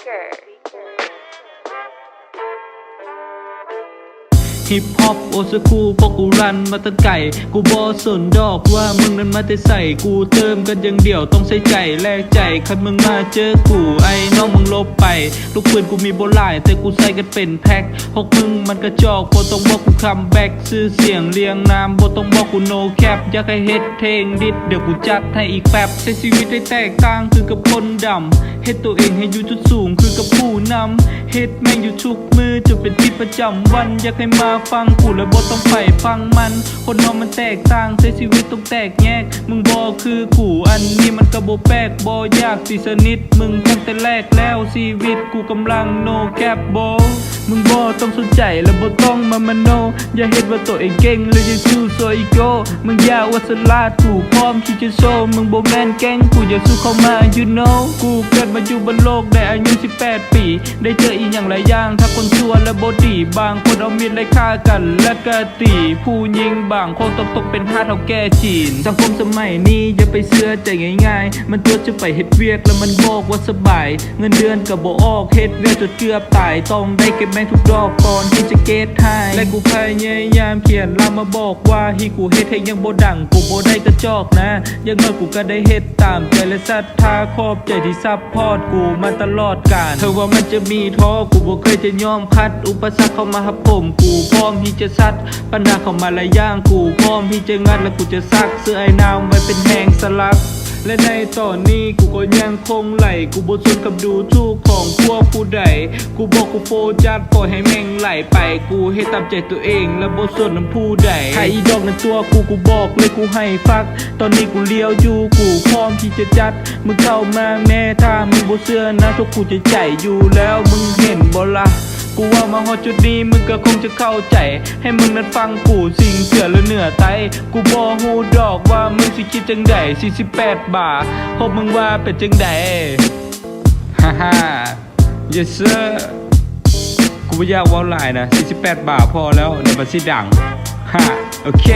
Speaker. ຮິບຮອບໂອລສະກູລ ເພາະກູຣັນມາຕັ້ງໄກ ກູບໍ່ສົນດອກວ່າມຶງນັ້ນມາແຕ່ໃສ ກູເຕີມກັນຢ່າງດຽວ ຕ້ອງໃສ່ໃຈແລກໃຈ ຄັນມຶງມາເຈີກູ ໄອ້ນ້ອງ ມຶງຫຼົບໄປ ລູກປືນກູມີບໍ່ຫຼາຍ ແຕ່ກູໃສ່ກັນເປັນແພັກ ພວກມຶງມັນກະຈອກ ບໍ່ຕ້ອງບອກກູຄັມແບັກ ຊື່ສຽງລຽງນາມ ບໍ່ຕ້ອງບອກກູໂນແຄັບ ຢາກໃຫ້ເຮັດເພງດິດ ດຽວກູຈັດໃຫ້ອີກແປັບ ໃຊ້ຊີວິດໃຫ້ແຕກຕ່າງຄືກັບຄົນດຳ ເຮັດໂຕເອງໃຫ້ຢູ່ຈຸດສູງຄືກັບຜູ້ນຳ ເຮັດແມ່ງຢູ່ທຸກມື້ຈົນເປັນກິດປະຈຳວັນ ຢາກໃຫ້ມາຟັງກູ ແລະບໍ່ຕ້ອງໄປຟັງມັນ ຄົນເຮົາມັນແຕກຕ່າງ ໃຊ້ຊີວິດຕ້ອງແຕກແຍກ ມຶງບໍ່ຄືກູ ອັນນີ້ມັນກະບໍ່ແປກ ບໍ່ຢາກຕີສະໜິດ ມຶງຕັ້ງແຕ່ແລກແລ້ວ ຊີວິດກູກຳລັງໂນແຄັບໂບ ມຶງບໍ່ຕ້ອງສົນໃຈ ແລະບໍ່ຕ້ອງມາມະໂນ ຢ່າເຮັດວ່າໂຕເອງເກັ່ງ ແລະຢ່າຊູໂຊອີໂກ ມຶງຢ່າອວດສະຫຼາດ ກູພ້ອມທີ່ຈະໂຊ ມຶງບໍ່ແມ່ນແກ້ງ ກູຢາກສູ້ເຂົ້າມາ you know ກູເກີດມາຢູ່ບົນໂລກໄດ້ອາຍຸສິບແປດປີ ໄດ້ເຈີອີ່ຫຍັງຫຼາຍຢ່າງ ທັງຄົນຊົ່ວ ແລະບໍ່ດີ ບາງຄົນເອົາມີດໄລ່ຂ້າກັນ ແລະກະຕີ ຜູ້ຍິງບາງຄົນຕ້ອງຕົກເປັນທາດເຖົ້າແກ່ຈີນ ສັງຄົມສະໄໝນີ້ຢ່າໄປເຊື່ອໃຈງ່າຍໆ ມັນຕົວະຈະໄປເຮັດວຽກ ແລະມັນບອກວ່າສະບາຍ ເງິນເດືອນກະບໍ່ອອກ ເຮັດວຽກຈົນເກືອບຕາຍ ຕ້ອງໄດ້ເກັບແມ່ງທຸກດອກ ກ່ອນທີ່ຈະເກດຫາຍ ແລະກູພະຍາຍາມຂຽນລາມມາບອກວ່າ ທີ່ກູເຮັດແຮງຍັງບໍ່ດັງ ກູບໍ່ໄດ້ກະຈອກນະ ຢ່າງໜ້ອຍກູກະໄດ້ເຮັດຕາມໃຈ ແລະສັດທາ ຂອບໃຈທີ່ຊັບພອດກູມາຕະຫຼອດການ ເຖິງວ່າມັນຈະມີທໍ້ ກູບໍ່ເຄີຍຈະຍອມຂັດ ອຸປະສັກເຂົ້າມາທັບຖົມ ກູພ້ອມທີ່ຈະຊັດ ບັນຫາເຂົ້າມາຫຼາຍຢ່າງ ກູພ້ອມທີ່ຈະງັດ ແລະກູຈະສັກເສື້ອອ້າຍນ້ຳໄວ້ເປັນແຮງສະຫຼັກ ແລະໃນຕອນນີ້ກູກໍຍັງຄົງໄຫຼ ກູບໍ່ສົນກັບດູຖູກຂອງພວກຜູ້ໃດ ກູບອກກູໂຟກັສ ປ່ອຍໃຫ້ແມ່ງໄຫຼໄປ ກູເຮັດຕາມໃຈໂຕເອງ ແລະບໍ່ສົນນຳຜູ້ໃດ ຖ້າອີດອກນັ້ນຕົວະກູ ກູບອກເລີຍກູໃຫ້ຟັກ ຕອນນີ້ກູລຽວຢູ່ ກູພ້ອມທີ່ຈະຈັດ ມຶງເຂົ້າມາແມ້ ຖ້າມຶງບໍ່ເຊື່ອນະ ໂຕະກູຈະໃຈຢູ່ແລ້ວ ມຶງເຫັນບໍ່ລະ ກູເວົ້າມາຮອດຈຸດນີ້ ມຶງກະຄົງຈະເຂົ້າໃຈ ໃຫ້ມຶງນັ້ນຟັງກູ ຊິງເສືອລະເໜືອໄຕ ກູບໍ່ຮູ້ດອກວ່າມຶງຊິຄິດຈັ່ງໃດ ສີ່ສິບແປດບາ ພວກມຶງວ່າເປັນຈັ່ງໃດ ຮາຮາ Yes sir ກູບໍ່ຢາກເວົ້າຫຼາຍນະ ສີ່ສິບແປດບາພໍແລ້ວ ດຽວມັນຊິດັງ ຮະ ໂອເຄ